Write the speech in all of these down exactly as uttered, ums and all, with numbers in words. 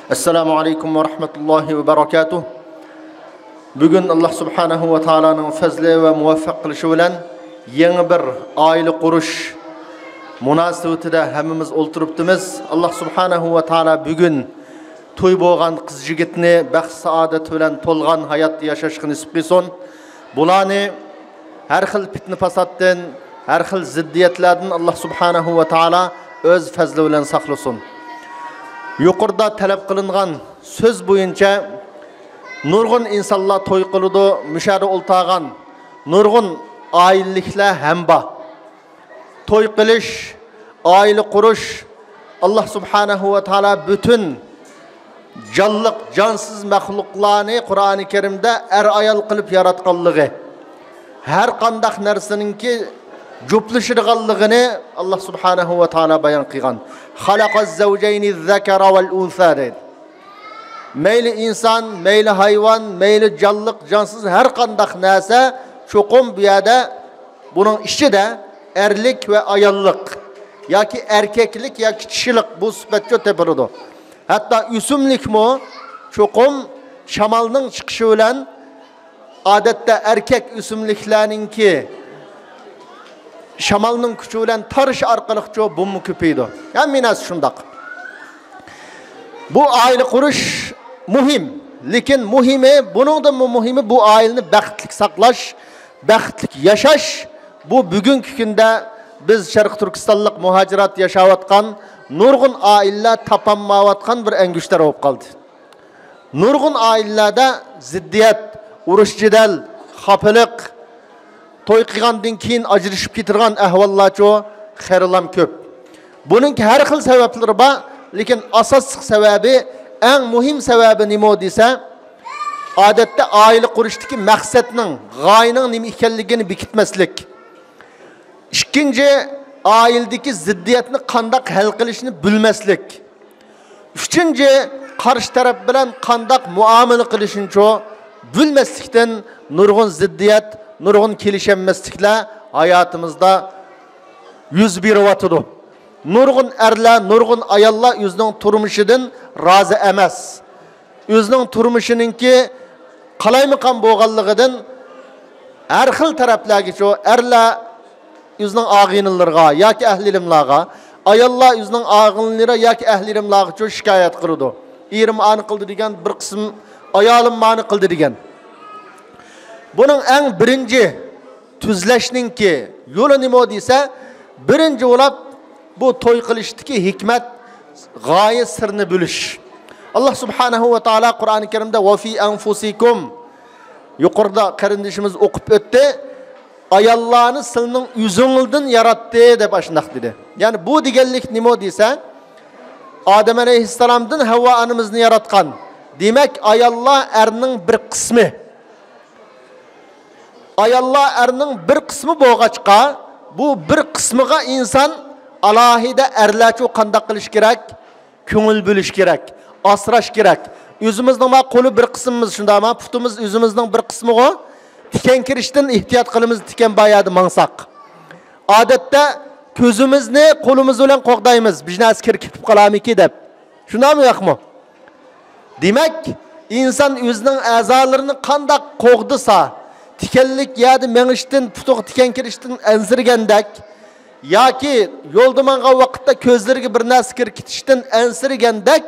ئەسسالامۇ ئەلەيكۇم ۋە رەھمەتۇللاھى ۋە بەرەكاتۇھ. بۈگۈن ئاللا سۇبھانەھۇ ۋە تائالانىڭ پەزلى ۋە مۇۋەپپەق قىلىشى بىلەن يېڭى بىر ئائىلە قۇرۇش مۇناسىۋىتىدە ھەممىمىز ئولتۇرۇپتىمىز. ئاللا سۇبھانەھۇ ۋە تائالا بۈگۈن توي بولغان قىز يىگىتنى بەخت سائادەت بىلەن تولغان ھاياتتا ياشاشقا نېسىپ قىلسۇن. بۇلارنى ھەر خىل پىتنە-پاساتتىن، ھەر خىل زىددىيەتلەردىن ئاللا سۇبھانەھۇ ۋە تائالا ئۆز پەزلى بىلەن ساقلىسۇن. يۇقىرىدا تەلەپ قىلىنغان سۆز بويىچە نۇرغۇن ئىنسانلار توي قىلىدۇ، مۇشۇ يەردە ئولتۇرغان نۇرغۇن ئائىلىلىكلەر ھەم بار. توي قىلىش، ئائىلە قۇرۇش، ئاللا سۇبھانەھۇ ۋە تائالا پۈتۈن جانلىق، جانسىز مەخلۇقلارنى قۇرئانى كەرىمدە ئەر-ئايال قىلىپ ياراتقانلىقى، ھەر قانداق نەرسىنىڭكى جۈپلىشىدىغانلىقىنى ئاللا سۇبھانەھۇ ۋە تائالا بايان قىلغان. خەلەقەز زەۋجەينىز زەكەرە ۋەل ئۇنسا دەيدۇ. مەيلى ئىنسان، مەيلى ھايۋان، مەيلى جانلىق، جانسىز ھەر قانداق نەرسە چوقۇم بۇ يەردە، بۇنىڭ ئىچىدە ئەرلىك ۋە ئاياللىق ياكى ئەركەكلىك ياكى چىشىلىق بۇ سۈپەتچۇ تېپىلىدۇ. ھەتتا ئۆسۈملۈكمۇ چوقۇم شامالنىڭ چىقىشى بىلەن، ئادەتتە ئەركەك ئۆسۈملۈكلەرنىڭكى شامالنىڭ كۈچى بىلەن تارىشى ئارقىلىقچۇ بۇمۇ كۆپىيىدۇ. ھەممە نەرسە شۇنداق. بۇ ئائىلە قۇرۇش مۇھىم. لېكىن مۇھىمى، بۇنىڭدىنمۇ مۇھىمى بۇ ئائىلىنى بەختلىك ساقلاش، بەختلىك ياشاش. بۇ بۈگۈنكى كۈندە بىز شەرقىي تۈركىستانلىق مۇھاجىرات ياشاۋاتقان نۇرغۇن ئائىلىلەر تاپالمايۋاتقان بىر ئەڭگۈشتەر بولۇپ قالدى. نۇرغۇن ئائىلىلەردە زىددىيەت، ئۇرۇش-جېدەل، خاپىلىق، توي قىلغاندىن كېيىن ئاجرىشىپ كېتىدىغان ئەھۋاللارچۇ خېلىلام كۆپ. بۇنىڭكى ھەر خىل سەۋەبلىرى بار، لېكىن ئاساسلىق سەۋەبى، ئەڭ مۇھىم سەۋەبى نېمە دېسە، ئادەتتە ئائىلە قۇرۇشتىكى مەقسەتنىڭ، غايىنىڭ نېمە ئىكەنلىكىنى بېكىتمەسلىك. ئىككىنچى، ئائىلىدىكى زىددىيەتنى قانداق ھەل قىلىشنى بىلمەسلىك. ئۈچىنچى، قارشى تەرەپ بىلەن قانداق مۇئامىلە قىلىشنىچۇ بىلمەسلىكتىن نۇرغۇن زىددىيەت، نۇرغۇن كېلىشەلمەسلىكلەر ھاياتىمىزدا يۈز بېرىۋاتىدۇ. نۇرغۇن ئەرلەر، نۇرغۇن ئاياللار ئۆزىنىڭ تۇرمۇشىدىن رازى ئەمەس. ئۆزىنىڭ تۇرمۇشىنىڭكى قالايمىقان بولغانلىقىدىن ھەر خىل تەرەپلەرگىچۇ، ئەرلەر ئۆزىنىڭ ئاغىنىلىرىغا ياكى ئەھلى ئىلىملارغا، ئاياللار ئۆزىنىڭ ئاغىنىلىرى ياكى ئەھلى ئىلىملارغىچۇ شىكايەت قىلىدۇ. ئېرىم ئانى قىلدى دېگەن، بىر قىسىم ئايالىم مانى قىلدى دېگەن. بۇنىڭ ئەڭ بىرىنچى تۈزلەشنىڭكى يولى نېمە دېسە، بىرىنچى بولاپ بۇ توي قىلىشتىكى ھېكمەت، غايە سىرنى بىلىش. ئاللا سۇبھانەھۇ ۋە تائالا قۇرئانى كەرىمدە «ۋە فى ئەنفۇسىكۇم»، يۇقىرىدا قېرىندىشىمىز ئوقۇپ ئۆتتى، «ئاياللارنى سىلىنىڭ ئۆزۈڭلىدىن ياراتتى» دەپ ئاشۇنداق دېدى. يەنى بۇ دېگەنلىك نېمە دېسە، ئادەم ئەلەيھىسسالامدىن ھەۋۋا ئانىمىزنى ياراتقان. دېمەك، ئاياللار ئەرنىڭ بىر قىسمى. ئاياللار ئەرنىڭ بىر قىسمى بولغاچقا، بۇ بىر قىسمىغا ئىنسان ئالاھىدە ئەرلەرچۇ قانداق قىلىش كېرەك؟ كۆڭۈل بۆلۈش كېرەك، ئاسراش كېرەك. ئۆزىمىزنىڭ ما قولى بىر قىسمىمىز، شۇنداقما پۇتىمىز ئۆزىمىزنىڭ بىر قىسمىغۇ. تىكەن كىرىشتىن ئېھتىيات قىلىمىز، تىكەن بار يەردە ماڭساق. ئادەتتە كۆزىمىزنى قولىمىز بىلەن قوغدايمىز، بىر نەرسە كىرىپ كېتىپ قالارمىكى دەپ. شۇنداقمۇ ياقمۇ؟ دېمەك، ئىنسان ئۆزىنىڭ ئەزالىرىنى قانداق قوغدىسا، تىكەنلىك يەردە مېڭىشتىن، پۇتىغا تىكەن كىرىشتىن ئەنسىرىگەندەك، ياكى يولدا ماڭغان ۋاقىتتا كۆزلىرىگە بىر نەرسە كىرىپ كېتىشتىن ئەنسىرىگەندەك،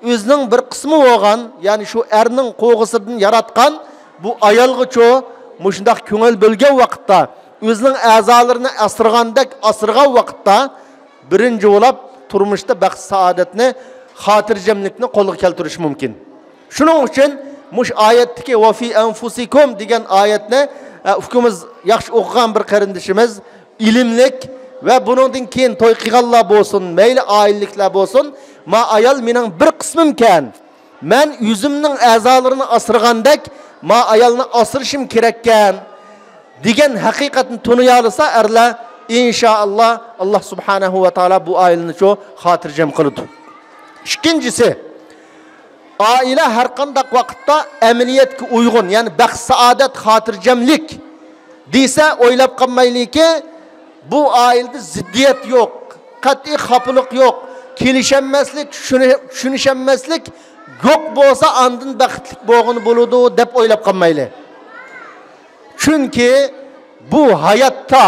ئۆزىنىڭ بىر قىسمى بولغان، يەنى شۇ ئەرنىڭ قوغىسىدىن ياراتقان بۇ ئايالغىچۇ مۇشۇنداق كۆڭۈل بۆلگەن ۋاقىتتا، ئۆزىنىڭ ئەزالىرىنى ئاسرىغاندەك ئاسرىغان ۋاقىتتا، بىرىنچى بولاپ تۇرمۇشتا بەخت-سائادەتنى، خاتىرجەملىكنى قولغا كەلتۈرۈش مۇمكىن. شۇنىڭ ئۈچۈن مۇشۇ ئايەتتىكى «ۋە فى ئەنفۇسىكۇم» دېگەن ئايەتنى، ئە، ئۇكىمىز ياخشى ئوقۇغان بىر قېرىندىشىمىز، ئىلىملىك ۋە بۇنىڭدىن كېيىن توي قىلغانلار بولسۇن، مەيلى ئائىلىلىكلەر بولسۇن، ما ئايال مېنىڭ بىر قىسمىمكەن. مەن ئۆزۈمنىڭ ئەزالىرىنى ئاسرىغاندەك، ما ئايالنى ئاسرىشىم كېرەككەن، دېگەن ھەقىقەتنى تونۇيالىسا ئەرلەر، ئىنشائاللا، ئاللا سۇبھانەھۇ ۋە تائالا بۇ ئائىلىنىچۇ خاتىرجەم قىلىدۇ. ئىككىنچىسى، ئائىلە ھەر قانداق ۋاقىتتا ئەمەلىيەتكە ئۇيغۇن، يەنى بەخت-سائادەت، خاتىرجەملىك دېسە، ئويلاپ قالمايلىكى، بۇ ئائىلىدە زىددىيەت يوق، قەتئىي خاپىلىق يوق، كېلىشەلمەسلىك، چۈشىنى-، چۈشىنىشەلمەسلىك يوق بولسا، ئاندىن بەختلىك بولغىلى بولىدۇ دەپ ئويلاپ قالمايلى. چۈنكى بۇ ھاياتتا،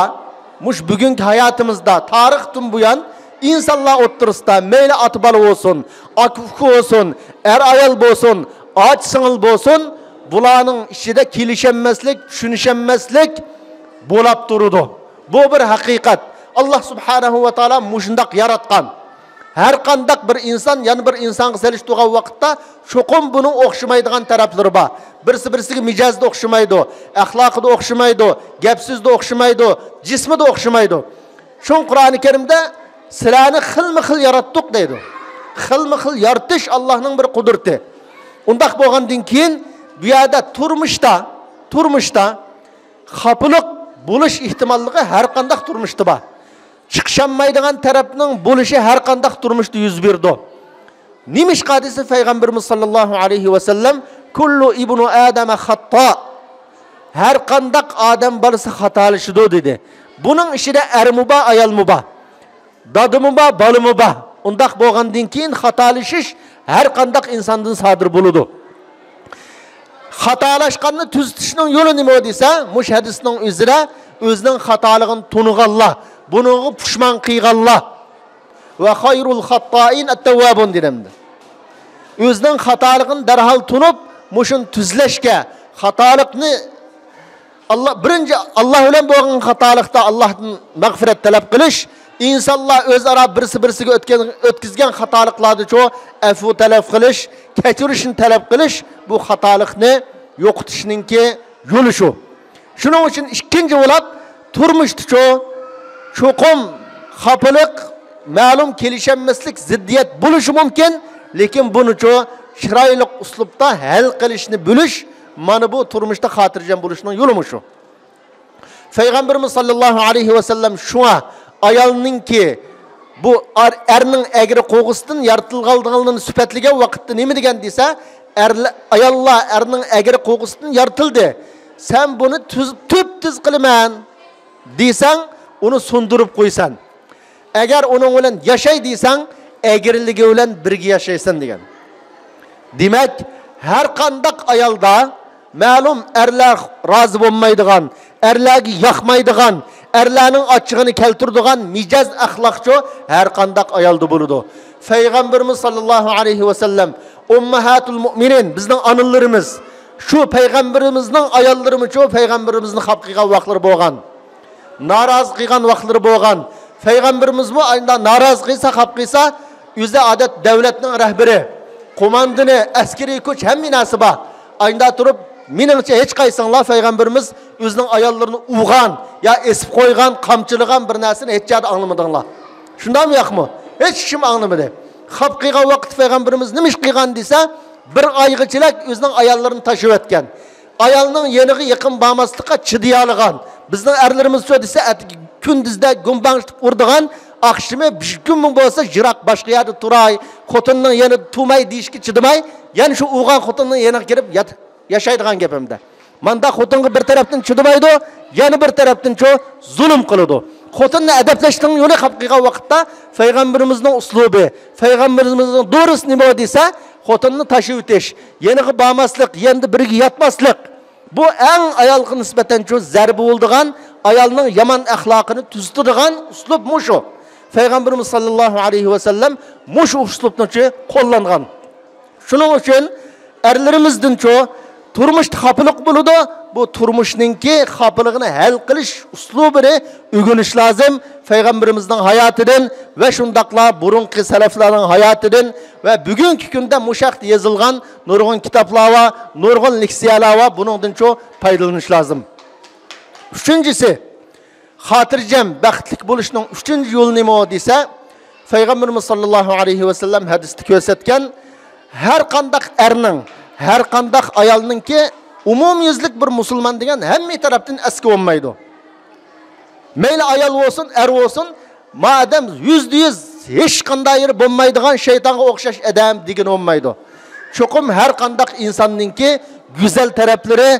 مۇشۇ بۈگۈنكى ھاياتىمىزدا، تارىختىن بۇيان ئىنسانلار ئوتتۇرىسىدا، مەيلى ئاتا-بالا بولسۇن، ئاكا-ئۇكا بولسۇن، ئەر-ئايال بولسۇن، ئاچا-سىڭىل بولسۇن، بۇلارنىڭ ئىچىدە كېلىشەلمەسلىك، چۈشىنىشەلمەسلىك بولاپ تۇرىدۇ. بۇ بىر ھەقىقەت. ئاللا سۇبھانەھۇ ۋە تائالا مۇشۇنداق ياراتقان. ھەر قانداق بىر ئىنسان يەنە بىر ئىنسانغا سېلىشتۇرغان ۋاقىتتا، چوقۇم بۇنىڭ ئوخشىمايدىغان تەرەپلىرى بار. بىرسى بىرسىگە مىجەزدە ئوخشىمايدۇ، ئەخلاقىدا ئوخشىمايدۇ، گەپ سۆزىدە ئوخشىمايدۇ، جىسمىدا ئوخشىمايدۇ. شۇڭا قۇرئانى كەرىمدە سىلەرنى خىلمۇ خىل ياراتتۇق دەيدۇ. خىلمۇ خىل يارىتىش ئاللانىڭ بىر قۇدرىتى. ئۇنداق بولغاندىن كېيىن، بۇ يەردە تۇرمۇشتا، تۇرمۇشتا خاپىلىق بولۇش ئېھتىماللىقى ھەر قانداق تۇرمۇشتا بار. چىقىشالمايدىغان تەرەپنىڭ بولۇشى ھەر قانداق تۇرمۇشتا يۈز بېرىدۇ. نېمىشقا دېسە، پەيغەمبىرىمىز ساللاللاھۇ ئەلەيھى ۋەسەللەم، «كۇللۇ ئىبنۇ ئادەمە خاتتا»، ھەر قانداق ئادەم بالىسى خاتالىشىدۇ دېدى. بۇنىڭ ئىچىدە ئەرمۇ بار، ئايالمۇ بار، دادىمۇ بار، بالىمۇ بار. ئۇنداق بولغاندىن كېيىن خاتالىشىش ھەر قانداق ئىنساندىن سادىر بولىدۇ. خاتالاشقاننى تۈزىتىشنىڭ يولى نېمە دېسە، مۇشۇ ھەدىسنىڭ ئۆزىدە ئۆزىنىڭ خاتالىقىنى تونۇغانلار، بۇنىڭغا پۇشمان قىلغانلار. ۋە خەيرۇل خاتتائىن ئەت-تەۋۋابۇن دېدىمدى. ئۆزىنىڭ خاتالىقىنى دەرھال تونۇپ، مۇشۇنى تۈزلەشكە، خاتالىقنى، ئاللا، بىرىنچى، ئاللا بىلەن بولغان خاتالىقتا ئاللاھتىن مەغپىرەت تەلەپ قىلىش، ئىنسانلار ئۆزئارا بىرسى بىرسىگە ئۆتكەن، ئۆتكۈزگەن خاتالىقلاردىچۇ ئەفۇ تەلەپ قىلىش، كەچۈرۈشنى تەلەپ قىلىش، بۇ خاتالىقنى يوقىتىشنىڭكى يولى شۇ. شۇنىڭ ئۈچۈن ئىككىنچى بولۇپ، تۇرمۇشتىچۇ چوقۇم خاپىلىق، مەلۇم كېلىشەلمەسلىك، زىددىيەت بولۇشى مۇمكىن، لېكىن بۇنىچۇ چىرايلىق ئۇسلۇبتا ھەل قىلىشنى بىلىش، مانا بۇ تۇرمۇشتا خاتىرجەم بولۇشنىڭ يولى مۇشۇ. پەيغەمبىرىمىز ساللاللاھۇ ئەلەيھى ۋەسەللەم شۇڭا ئايالنىڭكى بۇ ئار-، ئەرنىڭ ئەگرى قوغىسىدىن يارىتىلغانلىقىنى سۈپەتلىگەن ۋاقىتتا نېمە دېگەن دېسە، ئەرلە-، ئاياللار ئەرنىڭ ئەگرى قوغىسىدىن يارىتىلدى. سەن بۇنى تۈز-، تۈپتۈز قىلىمەن دېسەڭ، ئۇنى سۇندۇرۇپ قويىسەن. ئەگەر ئۇنىڭ بىلەن ياشاي دېسەڭ، ئەگرىلىكى بىلەن بىرگە ياشايسەن دېگەن. دېمەك، ھەر قانداق ئايالدا مەلۇم ئەرلەر رازى بولمايدىغان، ئەرلەرگە ياقمايدىغان، ئەرلەرنىڭ ئاچچىقىنى كەلتۈرىدىغان مىجەز ئەخلاقچۇ ھەر قانداق ئايالدا بولىدۇ. پەيغەمبىرىمىز ساللاللاھۇ ئەلەيھى ۋەسەللەم، ئۇممەھاتۇل مۇئمىنىن، بىزنىڭ ئانىلىرىمىز، شۇ پەيغەمبىرىمىزنىڭ ئاياللىرىمۇچۇ پەيغەمبىرىمىزنى خاپا قىلغان ۋاقىتلىرى بولغان. نارازى قىلغان ۋاقىتلىرى بولغان. پەيغەمبىرىمىزمۇ ئايندا نارازى قىلسا، خاپا قىلسا، ئۆزى ئادەت دۆلەتنىڭ رەھبىرى، قوماندانى، ئەسكىرىي كۈچ، ھەممە نەرسە بار. ئايندا تۇرۇپ، مېنىڭچە ھېچقايسىڭلار پەيغەمبىرىمىز ئۆزىنىڭ ئاياللىرىنى ئۇرغان يا ئېسىپ قويغان، قامچىلىغان بىر نەرسىنى ھېچ يەردە ئاڭلىمىدىڭلار. شۇنداقمۇ ياقمۇ؟ ھېچ كىم ئاڭلىمىدى. خاپا قىلغان ۋاقىت پەيغەمبىرىمىز نېمە ئىش قىلغان دېسە، بىر ئايغىچىلەك ئۆزىنىڭ ئاياللىرىنى تاشلىۋەتكەن. ئايالنىڭ يېنىغا يېقىن بارماسلىققا چىدىيالىغان. بىزنىڭ ئەرلىرىمىزچۇ دېسە، ئەتىگە كۈندۈزدە گۇمباڭشىتىپ ئۇرىدىغان، ئاخشىمى بىر كۈنمۇ بولسا يىراق باشقا يەردە تۇراي، خوتۇننىڭ يېنىدا تۇرماي دېيىشكە چىدىماي، يەنە شۇ ئۇرغان خوتۇننىڭ يېنىغا كىرىپ يات-، ياشايدىغان گەپ ئەمدى. ماندا خوتۇنغا بىر تەرەپتىن چىدىمايدۇ، يەنە بىر تەرەپتىنچۇ زۇلۇم قىلىدۇ. خوتۇننى ئەدەپلەشنىڭ يولى خاپا قىلغان ۋاقىتتا پەيغەمبىرىمىزنىڭ ئۇسلۇبى، پەيغەمبىرىمىزنىڭ دورىسى نېمە دېسە، خوتۇننى تاشلىۋېتىش، يېنىغا بارماسلىق، يېنىدا بىرگە ياتماسلىق. بۇ ئەڭ ئايالغا نىسبەتەنچۇ زەربە بولىدىغان، ئايالنىڭ يامان ئەخلاقىنى تۈزىتىدىغان ئۇسلۇب مۇشۇ. پەيغەمبىرىمىز ساللاللاھۇ ئەلەيھى ۋەسەللەم مۇشۇ ئۇسلۇبنىچۇ قوللانغان. شۇنىڭ ئۈچۈن ئەرلىرىمىزدىنچۇ تۇرمۇشتا خاپىلىق بولىدۇ، بۇ تۇرمۇشنىڭكى خاپىلىقىنى ھەل قىلىش ئۇسلۇبىنى ئۆگىنىش لازىم. پەيغەمبىرىمىزنىڭ ھاياتىدىن ۋە شۇنداقلا بۇرۇنقى سەلەفلەرنىڭ ھاياتىدىن ۋە بۈگۈنكى كۈندە مۇشۇ ھەقتە يېزىلغان نۇرغۇن كىتابلار بار، نۇرغۇن لېكسىيەلەر بار، بۇنىڭدىنچۇ پايدىلىنىش لازىم. ئۈچىنچىسى، خاتىرجەم، بەختلىك بولۇشنىڭ ئۈچىنچى يولى نېمە دېسە، پەيغەمبىرىمىز ساللاللاھۇ ئەلەيھى ۋەسەللەم ھەدىستە كۆرسەتكەن، ھەر قانداق ئەرنىڭ، ھەر قانداق ئايالنىڭكى ئومۇميۈزلۈك بىر مۇسۇلمان دېگەن ھەممە تەرەپتىن ئەسكى بولمايدۇ. مەيلى ئايال بولسۇن، ئەر بولسۇن، ما ئادەم يۈزدە يۈز ھېچقانداق يېرى بولمايدىغان شەيتانغا ئوخشاش ئادەم دېگىنى بولمايدۇ. چوقۇم ھەر قانداق ئىنساننىڭكى گۈزەل تەرەپلىرى،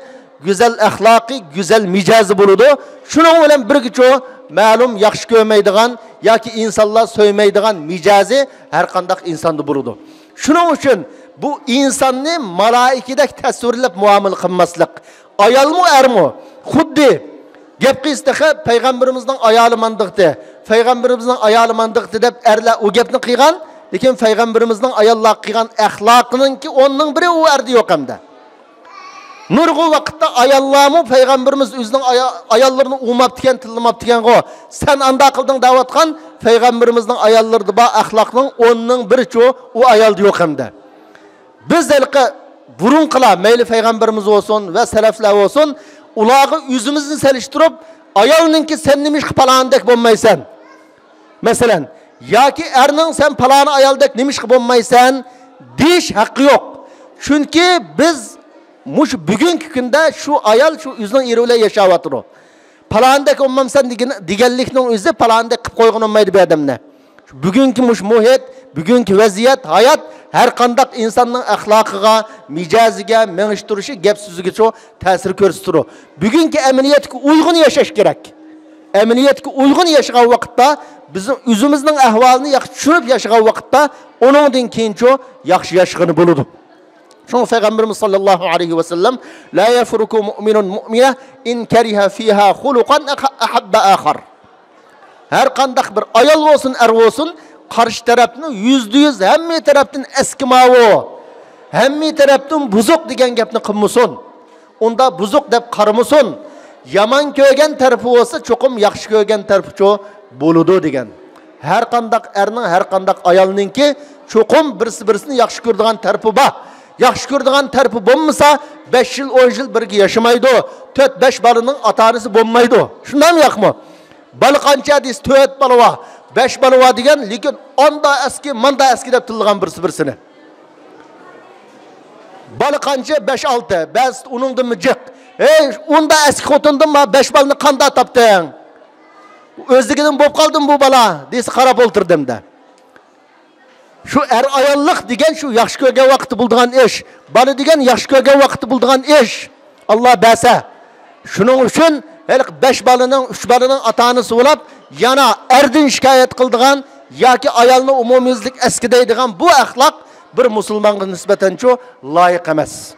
گۈزەل ئەخلاقى، گۈزەل مىجەزى بولىدۇ. شۇنىڭ بىلەن بىرگىچۇ مەلۇم ياخشى كۆرمەيدىغان ياكى ئىنسانلار سۆيمەيدىغان مىجەزى ھەر قانداق ئىنساندا بولىدۇ. شۇنىڭ ئۈچۈن بۇ ئىنساننى مالائىكىدەك تەسۋىرلەپ مۇئامىلە قىلماسلىق. ئايالمۇ، ئەرمۇ. خۇددى گەپ قىلسا تېخى پەيغەمبىرىمىزنىڭ ئايالى ماندىقتى، پەيغەمبىرىمىزنىڭ ئايالى ماندىقتى دەپ ئەرلەر ئۇ گەپنى قىلغان، لېكىن پەيغەمبىرىمىزنىڭ ئاياللار قىلغان ئەخلاقىنىڭكى ئوننىڭ بىرى ئۇ ئەردە يوق ئەمدى. نۇرغۇن ۋاقىتتا ئاياللارمۇ پەيغەمبىرىمىز ئۆزىنىڭ ئايا-، ئاياللىرىنى ئۇرماپتىكەن، تىللىماپتىكەنغۇ. سەن ئاندا قىلدىڭ دەۋاتقان پەيغەمبىرىمىزنىڭ ئاياللىرىدا بار ئەخلاقنىڭ ئوننىڭ بىرىچۇ ئۇ ئايالدا يوق ئەمدى. بىز ھېلىقى بۇرۇنقىلار، مەيلى پەيغەمبىرىمىز بولسۇن ۋە سەلەفلەر بولسۇن، ئۇلارغا ئۆزىمىزنى سېلىشتۇرۇپ، ئايالنىڭكى سەن نېمىشقا پالانىدەك بولمايسەن؟ مەسىلەن، ياكى ئەرنىڭ سەن پالانى ئايالدەك نېمىشقا بولمايسەن؟ دېيىش ھەققى يوق. چۈنكى بىز مۇشۇ بۈگۈنكى كۈندە شۇ ئايال شۇ ئۆزىنىڭ ئېرى بىلەن ياشاۋاتىدۇ. پالانىدەك بولمامسەن دېگەن، دېگەنلىكنىڭ ئۆزى پالانىدەك قىلىپ قويغىلى بولمايدۇ بۇ ئادەمنى. بۈگۈنكى مۇشۇ مۇھىت، بۈگۈنكى ۋەزىيەت، ھايات ھەر قانداق ئىنساننىڭ ئەخلاقىغا، مىجەزىگە، مېڭىش تۇرۇشى، گەپ سۆزىگىچۇ تەسىر كۆرسىتىدۇ. بۈگۈنكى ئەمەلىيەتكە ئۇيغۇن ياشاش كېرەك. ئەمەلىيەتكە ئۇيغۇن ياشىغان ۋاقىتتا، بىزنىڭ ئۆزىمىزنىڭ ئەھۋالىنى ياخشى چۈشىنىپ ياشىغان ۋاقىتتا، ئۇنىڭدىن كېيىنچۇ ياخشى ياشىغىلى بولىدۇ. شۇڭا پەيغەمبىرىمىز ساللاللاھۇ ئەلەيھى ۋەسەللەم، لا يفرق مؤمن مؤمنة إن كره فيها خلقا أحب آخر. ھەر قانداق بىر ئايال بولسۇن، ئەر بولسۇن، قارشى تەرەپنى يۈزدە يۈز ھەممە تەرەپتىن ئەسكىماۋۇ، ھەممە تەرەپتىن بۇزۇق دېگەن گەپنى قىلمىسۇن. ئۇندا بۇزۇق دەپ قارىمىسۇن. يامان كۆرگەن تەرىپى بولسا، چوقۇم ياخشى كۆرگەن تەرىپىچۇ بولىدۇ دېگەن. ھەر قانداق ئەرنىڭ، ھەر قانداق ئايالنىڭكى چوقۇم بىرسى بىرسىنى ياخشى كۆرىدىغان تەرىپى بار. ياخشى كۆرىدىغان تەرىپى بولمىسا، بەش يىل، ئون يىل بىرگە ياشىمايدۇ. تۆت، بەش بالىنىڭ ئاتا-ئانىسى بولمايدۇ. شۇنداقمۇ ياقمۇ؟ بالا قانچە دېسە، تۆت بالا بار، بەش بالا بار دېگەن، لېكىن ئاندا ئەسكى، ماندا ئەسكى دەپ تىللىغان بىرسى بىرسىنى. بالا قانچە؟ بەش، ئالتە. بەزىدە ئۇنىڭدىنمۇ جىق. ھەي، ئۇندا ئەسكى خوتۇندىنمۇ بەش بالىنى قاندا تاپتىڭ؟ ئۆزلۈكىدىن بولۇپ قالدىمۇ بۇ بالا دېسە، قاراپ ئولتۇردۇم دە. شۇ ئەر-ئاياللىق دېگەن شۇ ياخشى كۆرگەن ۋاقىتتا بولىدىغان ئىش. بالا دېگەن ياخشى كۆرگەن ۋاقىتتا بولىدىغان ئىش. ئاللا بەرسە. شۇنىڭ ئۈچۈن ھېلىقى بەش بالىنىڭ، ئۈچ بالىنىڭ ئاتا-ئانىسى بولاپ، يەنە ئەردىن شىكايەت قىلىدىغان ياكى ئايالنى ئومۇميۈزلۈك ئەسكى دەيدىغان بۇ ئەخلاق بىر مۇسۇلمانغا نىسبەتەنچۇ لايىق ئەمەس.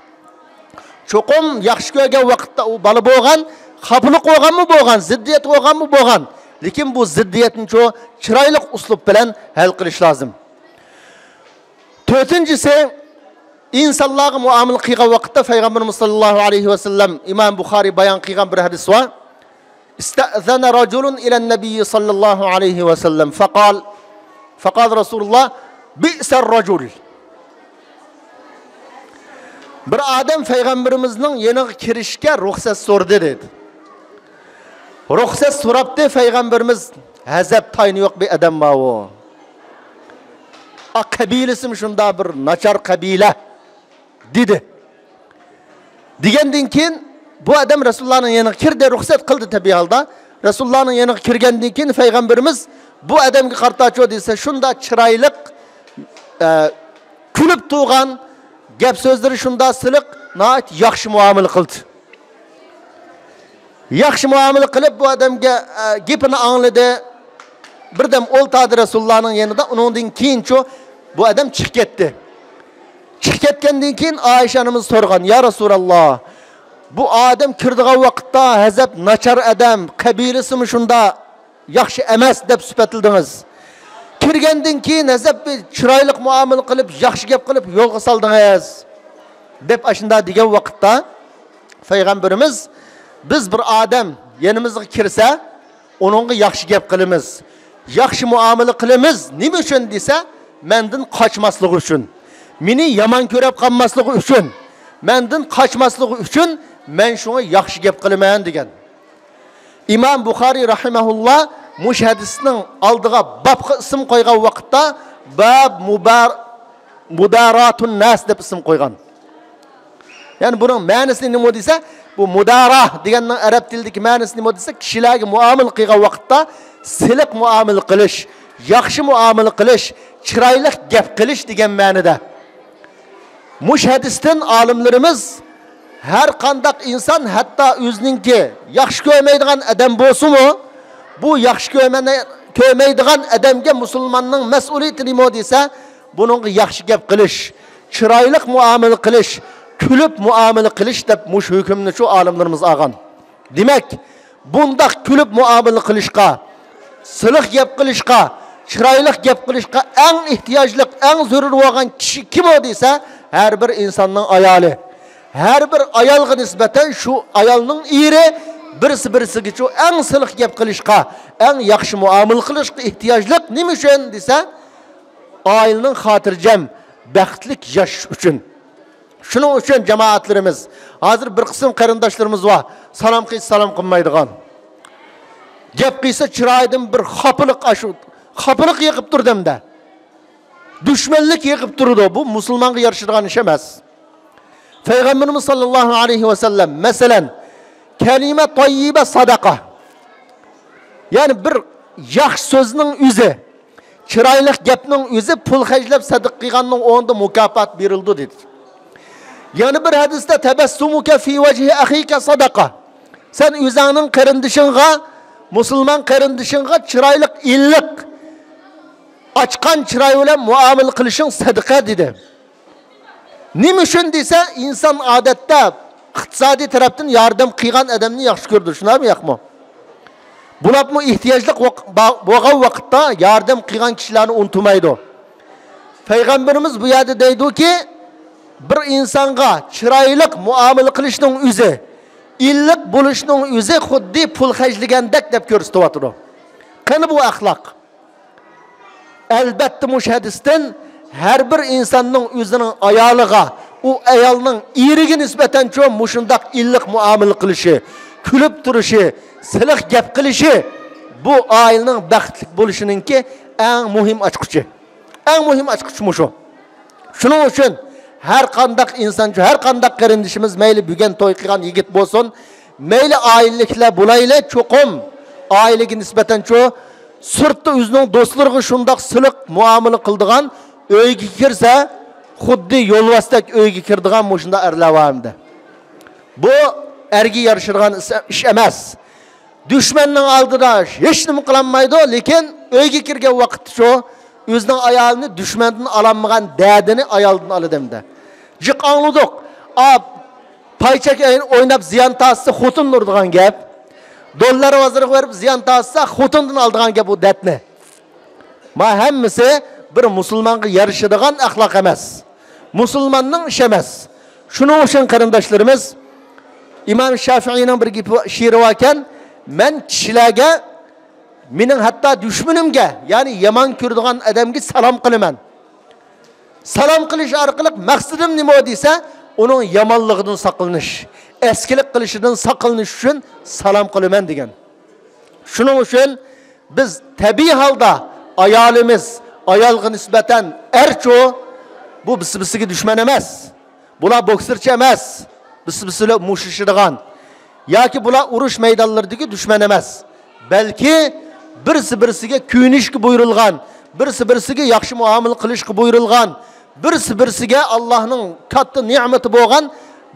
چوقۇم ياخشى كۆرگەن ۋاقىتتا ئۇ بالا بولغان، خاپىلىق بولغانمۇ بولغان، زىددىيەت بولغانمۇ بولغان. لېكىن بۇ زىددىيەتنىچۇ چىرايلىق ئۇسلۇب بىلەن ھەل قىلىش لازىم. تۆتىنچىسى، ئىنسانلارغا مۇئامىلە قىلغان ۋاقىتتا پەيغەمبىرىمىز ساللاللاھۇ ئەلەيھى ۋەسەللەم، ئىمام بۇخارىي بايان قىلغان بىر ھەدىس بار. استأذن رجل إلى النبي صلى الله عليه وسلم فقال، فقال رسول الله: بئس الرجل. بىر ئادەم پەيغەمبىرىمىزنىڭ يېنىغا كىرىشكە رۇخسەت سورىدى، دېدى. رۇخسەت سوراپتى پەيغەمبىرىمىز، غەزەپ تايىنى يوق بىر ئادەم بار ئۇ. ئا، قەبىلىسىمۇ شۇنداق بىر ناچار قەبىلە، دېدى. دېگەندىن كېيىن بۇ ئادەم رەسۇلۇللانىڭ يېنىغا كىردى، رۇخسەت قىلدى تەبىئىي ھالدا. رەسۇلۇللانىڭ يېنىغا كىرگەندىن كېيىن پەيغەمبىرىمىز بۇ ئادەمگە قارىتاچۇ دېسە، شۇنداق چىرايلىق، ئە، كۈلۈپ تۇرغان، گەپ سۆزلىرى شۇنداق سىلىق، ناھايىتى ياخشى مۇئامىلە قىلدى. ياخشى مۇئامىلە قىلىپ، بۇ ئادەمگە، ئە، گېپىنى ئاڭلىدى. بىردەم ئولتاردى رەسۇلۇللانىڭ يېنىدا، ئۇنىڭدىن كېيىنچۇ بۇ ئادەم چىقىپ كەتتى. چىقىپ كەتكەندىن كېيىن ئائىشە ئانىمىز سورىغان، يا رەسۇلاللا، بۇ ئادەم كىرىدىغان ۋاقىتتا غەزەپ ناچار ئادەم، قەبىلىسىمۇ شۇنداق ياخشى ئەمەس دەپ سۈپەتلىدىڭىز. كىرگەندىن كېيىن غەزەپ بىر چىرايلىق مۇئامىلە قىلىپ، ياخشى گەپ قىلىپ يولغا سالدىڭىز، دەپ ئاشۇنداق دېگەن ۋاقىتتا پەيغەمبىرىمىز، بىز بىر ئادەم يېنىمىزغا كىرسە، ئۇنىڭغا ياخشى گەپ قىلىمىز، ياخشى مۇئامىلە قىلىمىز. نېمە ئۈچۈن دېسە، مەندىن قاچماسلىقى ئۈچۈن، مېنى يامان كۆرۈپ قالماسلىقى ئۈچۈن، مەندىن قاچماسلىقى ئۈچۈن مەن شۇڭا ياخشى گەپ قىلىمەن، دېگەن. ئىمام بۇخارىي رەھىمەھۇللا مۇشۇ ھەدىسنىڭ ئالدىغا بابقا ئىسىم قويغان ۋاقىتتا، باب مۇبار-، مۇداراتۇن ناس دەپ ئىسىم قويغان. يەنى بۇنىڭ مەنىسى نېمە دېسە، بۇ مۇدارا دېگەننىڭ ئەرەب تىلىدىكى مەنىسى نېمە دېسە، كىشىلەرگە مۇئامىلە قىلغان ۋاقىتتا سىلىق مۇئامىلە قىلىش، ياخشى مۇئامىلە قىلىش، چىرايلىق گەپ قىلىش دېگەن مەنىدە. مۇشۇ ھەدىستىن ئالىملىرىمىز، ھەر قانداق ئىنسان، ھەتتا ئۆزىنىڭكى ياخشى كۆرمەيدىغان ئادەم بولسىمۇ، بۇ ياخشى كۆرمەي-، كۆرمەيدىغان ئادەمگە مۇسۇلماننىڭ مەسئۇلىيىتى نېمە دېسە، بۇنىڭغا ياخشى گەپ قىلىش، چىرايلىق مۇئامىلە قىلىش، كۈلۈپ مۇئامىلە قىلىش دەپ مۇشۇ ھۆكۈمنى شۇ ئالىملىرىمىز ئالغان. دېمەك، بۇنداق كۈلۈپ مۇئامىلە قىلىشقا، سىلىق گەپ قىلىشقا، چىرايلىق گەپ قىلىشقا ئەڭ ئېھتىياجلىق، ئەڭ زۆرۈر بولغان كىشى كىم ئۇ دېسە، ھەر بىر ئىنساننىڭ ئايالى. ھەر بىر ئايالغا نىسبەتەن شۇ ئايالنىڭ ئېرى بىرسى-بىرسىگىچۇ ئەڭ سىلىق گەپ قىلىشقا، ئەڭ ياخشى مۇئامىلە قىلىشقا ئېھتىياجلىق. نېمە ئۈچۈن دېسە، ئائىلىنىڭ خاتىرجەم، بەختلىك ياشىشى ئۈچۈن. شۇنىڭ ئۈچۈن جامائەتلىرىمىز، ھازىر بىر قىسىم قېرىنداشلىرىمىز بار، سالام قىلسا سالام قىلمايدىغان. گەپ قىلسا چىرايىدىن بىر خاپىلىق ئاشۇ، خاپىلىق يېغىپ تۇرىدۇ ھەمدە. دۈشمەنلىك يېغىپ تۇرىدۇ. بۇ مۇسۇلمانغا يارىشىدىغان ئىش ئەمەس. پەيغەمبىرىمىز ساللاللاھۇ ئەلەيھى ۋەسەللەم، مەسىلەن، كەلىمە تاييىبە ساداقا. يەنى بىر ياخشى سۆزنىڭ ئۆزى، چىرايلىق گەپنىڭ ئۆزى پۇل خەجلەپ سەدىقە قىلغاننىڭ ئورنىدا مۇكاپات بېرىلىدۇ دېدى. يەنە بىر ھەدىستە، تەبەسسۇمۇكە فى ۋەجھى ئەخىكە ساداقا. سەن ئۆزۈڭنىڭ قېرىندىشىڭغا، مۇسۇلمان قېرىندىشىڭغا چىرايلىق، ئىللىق، ئاچقان چىراي بىلەن مۇئامىلە قىلىشىڭ سەدىقە دېدى. نېمە ئۈچۈن دېسە، ئىنسان ئادەتتە ئىقتىسادىي تەرەپتىن ياردەم قىلغان ئادەمنى ياخشى كۆرىدۇ، شۇنداقمۇ ياقمۇ؟ بولۇپمۇ ئېھتىياجلىق ۋاق-، با-، بولغان ۋاقىتتا ياردەم قىلغان كىشىلەرنى ئۇنتۇمايدۇ. پەيغەمبىرىمىز بۇ يەردە دەيدۇكى، بىر ئىنسانغا چىرايلىق مۇئامىلە قىلىشنىڭ ئۆزى، ئىللىق بولۇشنىڭ ئۆزى خۇددى پۇل خەجلىگەندەك دەپ كۆرسىتىۋاتىدۇ. قېنى بۇ ئەخلاق؟ ئەلبەتتە، مۇشۇ ھەدىستىن ھەر بىر ئىنساننىڭ ئۆزىنىڭ ئايالىغا، ئۇ ئايالنىڭ ئېرىگە نىسبەتەنچۇ مۇشۇنداق ئىللىق مۇئامىلە قىلىشى، كۈلۈپ تۇرۇشى، سىلىق گەپ قىلىشى، بۇ ئائىلىنىڭ بەختلىك بولۇشىنىڭكى ئەڭ مۇھىم ئاچقۇچى. ئەڭ مۇھىم ئاچقۇچ مۇشۇ. شۇنىڭ ئۈچۈن ھەر قانداق ئىنسان، ھەر قانداق قېرىندىشىمىز، مەيلى بۈگۈن توي قىلغان يىگىت بولسۇن، مەيلى ئائىلىلىكلەر بولايلى، چوقۇم ئائىلىگە نىسبەتەنچۇ سىرتتا ئۆزىنىڭ دوستلىرىغا شۇنداق سىلىق مۇئامىلە قىلىدىغان، ئۆيگە كىرسە خۇددى يولۋاستەك ئۆيگە كىرىدىغان مۇشۇنداق ئەرلەر بار ئەمدى. بۇ ئەرگە يارىشىدىغان ئىش ئەمەس. دۈشمەننىڭ ئالدىدا ھېچنېمە قىلالمايدۇ، لېكىن ئۆيگە كىرگەن ۋاقىتتا شۇ ئۆزىنىڭ ئايالىنى دۈشمەندىن ئالالمىغان دەردىنى ئايالدىن ئالىدۇ ئەمدى. جىق ئاڭلىدۇق. ئا، پايچەك ئويناپ زىيان تارتسا خوتۇندىن ئۇرىدىغان گەپ. دوللار بازىرىغا بېرىپ زىيان تارتسا خوتۇندىن ئالىدىغان گەپ ئۇ دەردنى. ما ھەممىسى بىر مۇسۇلمانغا يارىشىدىغان ئەخلاق ئەمەس. مۇسۇلماننىڭ ئىشى ئەمەس. شۇنىڭ ئۈچۈن قېرىنداشلىرىمىز، ئىمام شافىئىنىڭ بىر گېپى، شېئىرى باركەن، مەن كىشىلەرگە مېنىڭ ھەتتا دۈشمىنىمگە، يەنى يامان كۆرىدىغان ئادەمگە سالام قىلىمەن. سالام قىلىش ئارقىلىق مەقسىتىم نېمە دېسە، ئۇنىڭ يامانلىقىدىن ساقلىنىش، ئەسكىلىك قىلىشىدىن ساقلىنىش ئۈچۈن سالام قىلىمەن دېگەن. شۇنىڭ ئۈچۈن بىز تەبىئىي ھالدا ئايالىمىز، ئايالغا نىسبەتەن ئەرچۇ، بۇ بىرسى-بىرسىگە دۈشمەن ئەمەس. بۇلار بوكسېرچى ئەمەس، بىرسى-بىرسى بىلەن مۇشتلىشىدىغان ياكى بۇلار ئۇرۇش مەيدانلىرىدىكى دۈشمەن ئەمەس. بەلكى بىرسى-بىرسىگە كۆيۈنۈشكە بۇيرۇلغان، بىرسى-بىرسىگە ياخشى مۇئامىلە قىلىشقا بۇيرۇلغان، بىرسى-بىرسىگە ئاللاھنىڭ كاتتا نېمىتى بولغان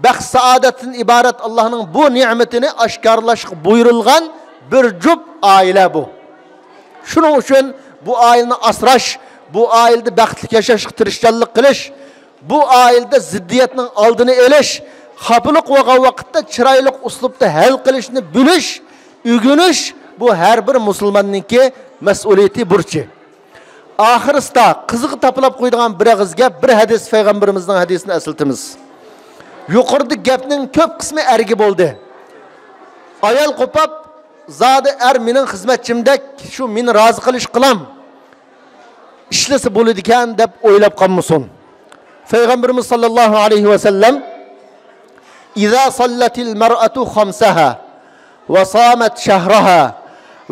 بەخت-سائادەتتىن ئىبارەت ئاللاھنىڭ بۇ نېمىتىنى ئاشكارىلاشقا بۇيرۇلغان بىر جۈپ ئائىلە بۇ. شۇنىڭ ئۈچۈن بۇ ئائىلىنى ئاسراش، بۇ ئائىلىدە بەختلىك ياشاشقا تىرىشچانلىق قىلىش، بۇ ئائىلىدە زىددىيەتنىڭ ئالدىنى ئېلىش، خاپىلىق بولغان ۋاقىتتا چىرايلىق ئۇسلۇبتا ھەل قىلىشنى بىلىش، ئۆگىنىش، بۇ ھەر بىر مۇسۇلماننىڭكى مەسئۇلىيىتى، بۇرچى. ئاخىرسىدا قىزىقى تاپىلاپ قويىدىغان بىر ئېغىز گەپ، بىر ھەدىس، پەيغەمبىرىمىزنىڭ ھەدىسىنى ئەسلىتىمىز. يۇقىرىدا گەپنىڭ كۆپ قىسمى ئەرگە بولدى. ئايال قوپاپ، زادى ئەر مېنىڭ خىزمەتچىمدەك، شۇ مېنى رازى قىلىش قىلام، ئىشلىسە بولىدىكەن دەپ ئويلاپ قالمىسۇن. پەيغەمبىرىمىز ساللاللاھۇ ئەلەيھى ۋەسەللەم، إذا صلت المرأة خمسها وصامت شهرها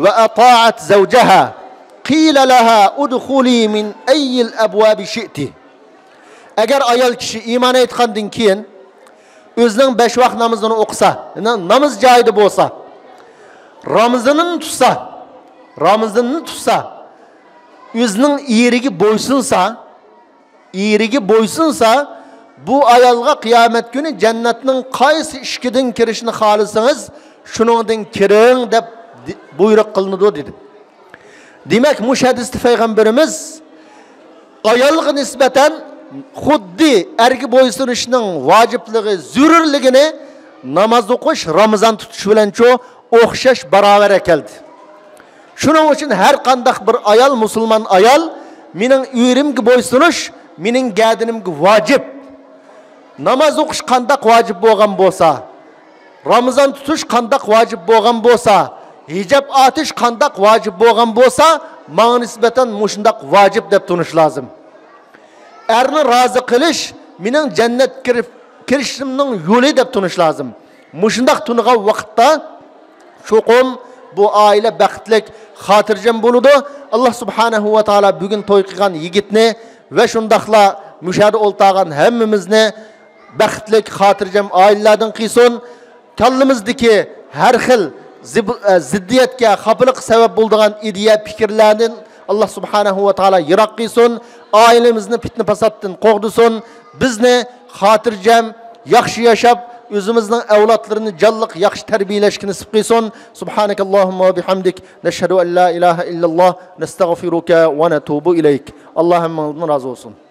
وأطاعت زوجها قيل لها ادخلي من أي الأبواب شئت. ئەگەر ئايال كىشى ئىمان ئېيتقاندىن كېيىن ئۆزىنىڭ بەش ۋاق نامىزىنى ئوقۇسا، يەنى ناماز جايىدا بولسا، رامىزىنىنى تۇتسا، رامىزىنىنى تۇتسا، ئۆزىنىڭ ئېرىگە بويسۇنسا، ئېرىگە بويسۇنسا، بۇ ئايالغا قىيامەت كۈنى جەننەتنىڭ قايسى ئىشىكىدىن كىرىشنى خالىسىڭىز، شۇنىڭدىن كىرىڭ دەپ دې-، بۇيرۇق قىلىنىدۇ دېدى. دېمەك، مۇشۇ ھەدىستە پەيغەمبىرىمىز ئايالغا نىسبەتەن خۇددى ئەرگە بويسۇنۇشنىڭ ۋاجىپلىقى، زۆرۈرلۈكىنى ناماز ئوقۇش، رامىزان تۇتۇش بىلەنچۇ ئوخشاش، باراۋەر ئەكەلدى. شۇنىڭ ئۈچۈن ھەر قانداق بىر ئايال، مۇسۇلمان ئايال، مېنىڭ ئېرىمگە بويسۇنۇش مېنىڭ گەدىنىمگە ۋاجىپ. ناماز ئوقۇش قانداق ۋاجىپ بولغان بولسا، رامىزان تۇتۇش قانداق ۋاجىپ بولغان بولسا، ھىجاب ئاتىش قانداق ۋاجىپ بولغان بولسا، ماڭا نىسبەتەن مۇشۇنداق ۋاجىپ دەپ تونۇش لازىم. ئەرنى رازى قىلىش مېنىڭ جەننەتكە كىرىپ، كىرىشىمنىڭ يولى دەپ تونۇش لازىم. مۇشۇنداق تونۇغان ۋاقىتتا چوقۇم بۇ ئائىلە بەختلىك، خاتىرجەم بولىدۇ. ئاللا سۇبھانەھۇ ۋە تائالا بۈگۈن توي قىلغان يىگىتنى ۋە شۇنداقلا مۇشۇ يەردە ئولتۇرغان ھەممىمىزنى بەختلىك، خاتىرجەم ئائىلىلەردىن قىلسۇن. كاللىمىزدىكى ھەر خىل زىب-، ئە، زىددىيەتكە، خاپىلىققا سەۋەب بولىدىغان ئىدىيە، پىكىرلەردىن ئاللا سۇبھانەھۇ ۋە تائالا يىراق قىلسۇن. ئائىلىمىزنى پىتنە-پاساتتىن قوغدىسۇن. بىزنى خاتىرجەم، ياخشى ياشاپ، ئۆزىمىزنىڭ ئەۋلادلىرىنى جانلىق ياخشى تەربىيەلەشكە نېسىپ قىلسۇن. سۇبھانەكاللاھۇمما ۋە بىھەمدىك، نەشھەدۇ ئەن لا ئىلاھە ئىللاللاھ، نەستەغفىرۇكە ۋە نەتۇبۇ ئىلەيك. ئاللا ھەممىڭىزدىن رازى بولسۇن.